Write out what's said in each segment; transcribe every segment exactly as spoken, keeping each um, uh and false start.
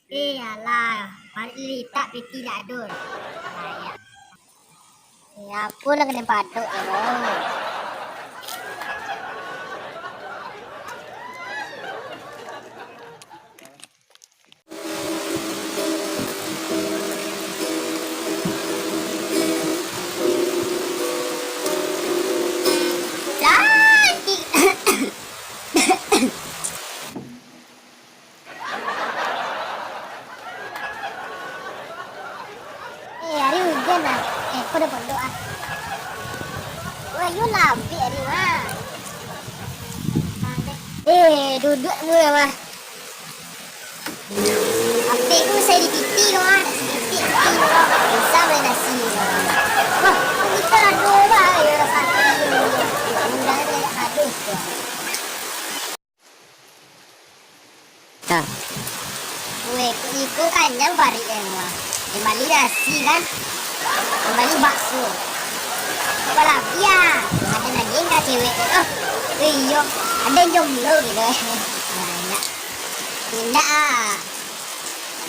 Eh, alah, parik litak piti dak ado. Eh, apo lah kena padok ya, bro. Eh, ari ujan ah. Eh, ko dah pondok ah. Wah, yo lambek ari mah. Eh, duduak mu lah, mah. Apek ko usah dititi ko ah, dak sadikit titi ko. Bisa main nasi ko. Wah, ko kita ado bah, yo rasa hati. Undang dari hadus ko. Tah. Weh, iko kanyang parik eh, wah. Kembali nasi kan? Kembali bakso. Kok balabiah? Ado nagih ka cewek tu. Oh, iyo. Ado jomblo gitu eh. Banyak. Indak ah.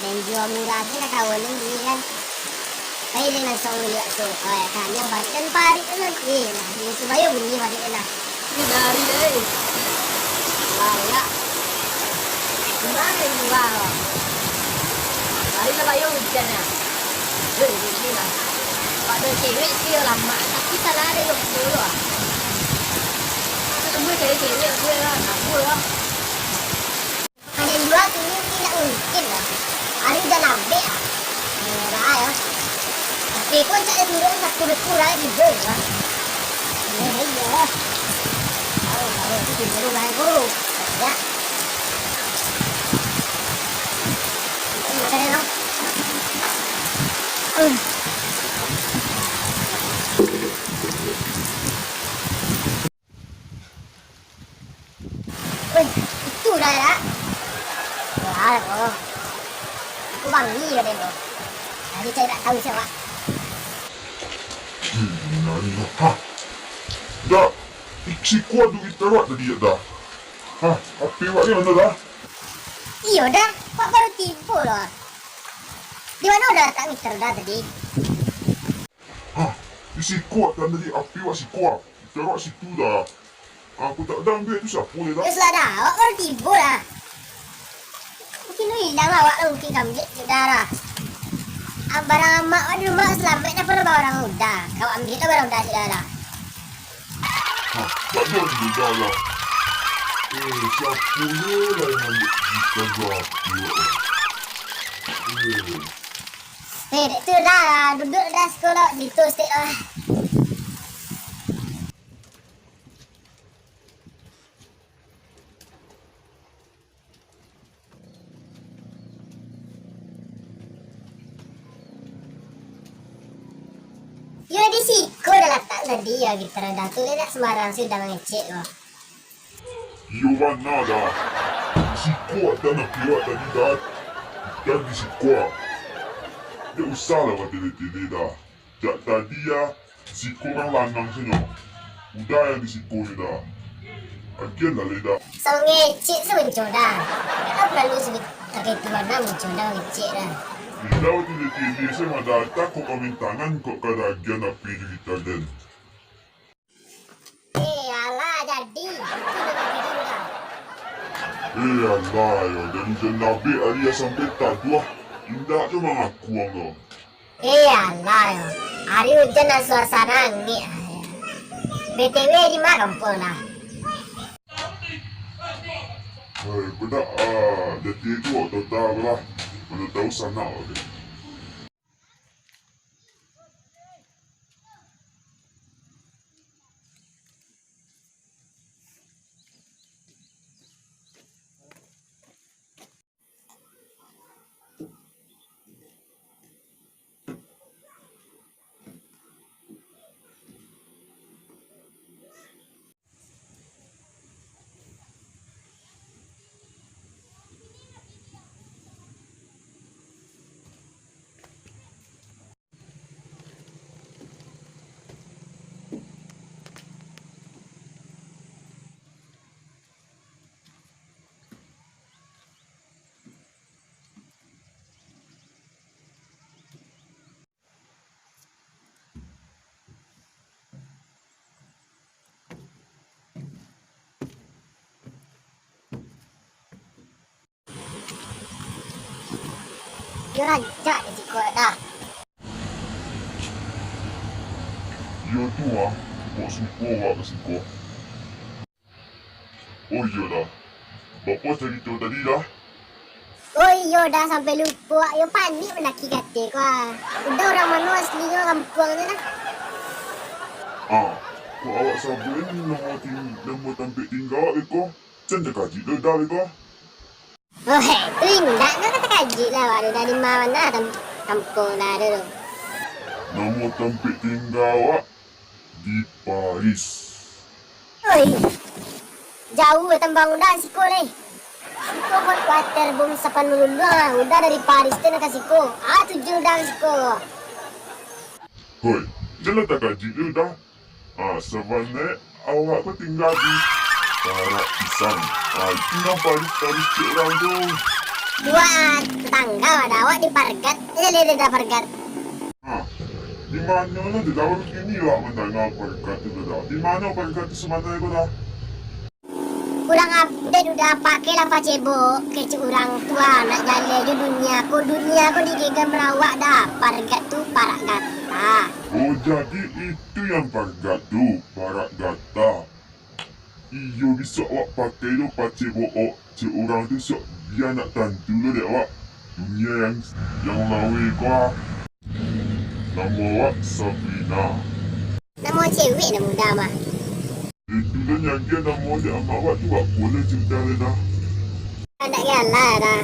Ado jua murah tu ka kawan ni kan. Pai den langsung liek tu, eh, kanyang parik, parik tu nanti. Nah, ini supayo bunyi parik tu nah. Ini dari, eh. Banyak. Gimana ini, Bang? Hari lah bayo hujan nah. Yo, ini lah. Ado cewek tu yo lamak, tapi salah ado yo betul lah. Semua cewek-cewek tu lah, kabur lah. Ado jua kini indak mungkin lah. Ari ujan abek ah. Murah yo. Tapi ko cak turun satu kurang tigo lah. Iyo, iyo lah. Tahu, tahu tu tigo lah ko. Ya. Ini macam mana? Hmm. Weh, itu dah, dah. Wah, ko. Aku bangi ka den ko. Tadi cari tak tahu siapa. Hmm, nah, ini. Hah. Dah. Siko ado gitar awak tadi, dak dah? Hah, H P awak ni mano dah? Iyo dah, awak baru tibo lah. Di mano dah latak gitar dah tadi? Hah, di siko dah tadi, H P awak siko ah. Gitar awak situ dah. Aku tak ado ambiak tu, siapo yo dah? Yo sudah dah, awak baru tibo lah. Mungkin tu ilang lah, awak lah mungkin ka ambiak tu dah lah. Ah, barang amak awak di rumah salamaik dah, pado barang uda. Ka awak ambiak lah barang uda tu dah lah. Hah, banyak tu dah lah. Eh, siapo yo lah nan ambiak gitar dah? Iyo, eh. Eh. Eh, dek tu dah lah, duduak dah siko lo, situ stek lah. Yo di siko dah latak tadi yo gitar dah tu, indak sembarang sudah mangecek ko. Iyo bana dah. Siko ado nan piwak tadi dah. Gitar di siko. Ndak usah lah batele-tele dah. Jak tadi yo, siko urang lanang sanyo. Uda nan di siko nyo dah. Agian lah lai dah. Sangecek se muncuang dah. Ndak paralu sabik takai tu bana muncuang dah mangecek dah. Uda batele-tele se mah dah, takok ka main tangan kok ka agian H P jo gitar den. Eh, alah, jadi. Itu dah jadi dah. Eh, alah, yo, dari ujan labek ari yo sampai taduah. Indak jo mangakuang ko. Eh, alah, yo. Ari ujan nan suasana angek. B T W di ma kampuang lah? Hei, bedak ah. Jadi tu awak tahu lah. Mano tahu sanak awak tu. Rancak di siko dah. Iyo tu ah, kok suko awak ka siko. Oh iyo dah, bapo carito tadi dah? Oh iyo dah, sampai lupo, yo panik mandaki kate ko ah. Udah urang mano aslinyo kampuangnyo dah? Ah, kok awak sabuik namo ting-, namo tampek tingga awak beko? Jan takajik lo dah beko. Oh heh, tu indak nyo ka takajik lah awak tu, dari ma mano tam-, kampuang dah tu. Namo tampek tingga awak di Paris. Oi, jauah tambang udah siko leh. Siko buat kuarter bom sapan luluang lah, udah dari Paris tu nak ka siko. Ah, tujuan udah siko. Hoi, janlah takajik tu dah. Ah, sabananyo awak ko tingga di Parak Pisang. Ah, itu nan Paris-Paris cek urang tu. Buat tetangga ada awak di Pargat. Eh, lihat dah Pargat. Ah, di mano lah tu dah, baru kini awak mandanga Pargat tu dah. Di mano Pargat tu sabananyo ko dah? Kurang update udah, pakailah pacebok kecek urang tua nak jaleh jo dunia ko. Dunia ko digenggam awak dah, Pargat tu parak gata. Oh, jadi itu yang Pargat tu, parak gata. Iyo, bisuak awak pakai lo pacebok, cek urang tu, suak bia nak tantu lo dek awak. Dunia yang, yang laweh ko ah. Namo awak Sabrina. Namo cewek namo udah mah. Itu lo nyagiah namo dek amak awak tu, apo lo cek udah lo dah. Ndak galak dah.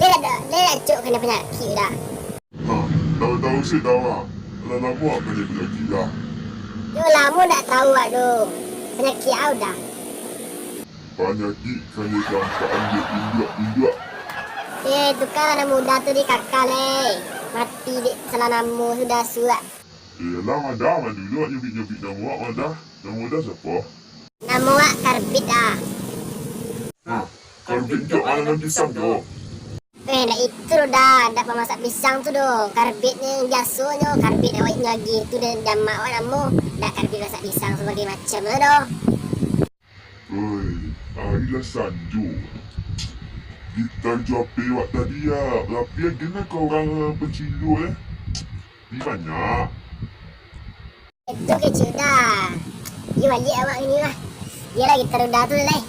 Leh dak, leh dak cok kena panyakik dah. Ha, tahu-tahu se dah awak. Lah lamo awak kena panyakik dah. Yo lamo dak tahu awak tu. Panyakik au dah. Panyakik kena dampak dek induak-induak. Eh, tukarlah namo udah tu di kakak leh. Mati dek salah namo sudah suak. Eh, lah madah mah dulu awak nyobik-nyobik namo awak madah. Namo udah siapo? Namo awak Karbit ah. Ha, Karbit tu anak nan pisang tu. Eh, dak itu doh dah, dak pamasak pisang tu doh. Karbit ni biasonyo, karbit awak nyo lagi tu dan jamak awak namo. Dak karbit masak pisang sabagai macam tu doh. Oi, ari lah sanjo. Gitar jo H P awak tadi ya, tapi agiah ka urang pancindo eh. Bi banyak. Itu kecek udah. Yo baliak awak kini lah. Bialah gitar udah tu lai.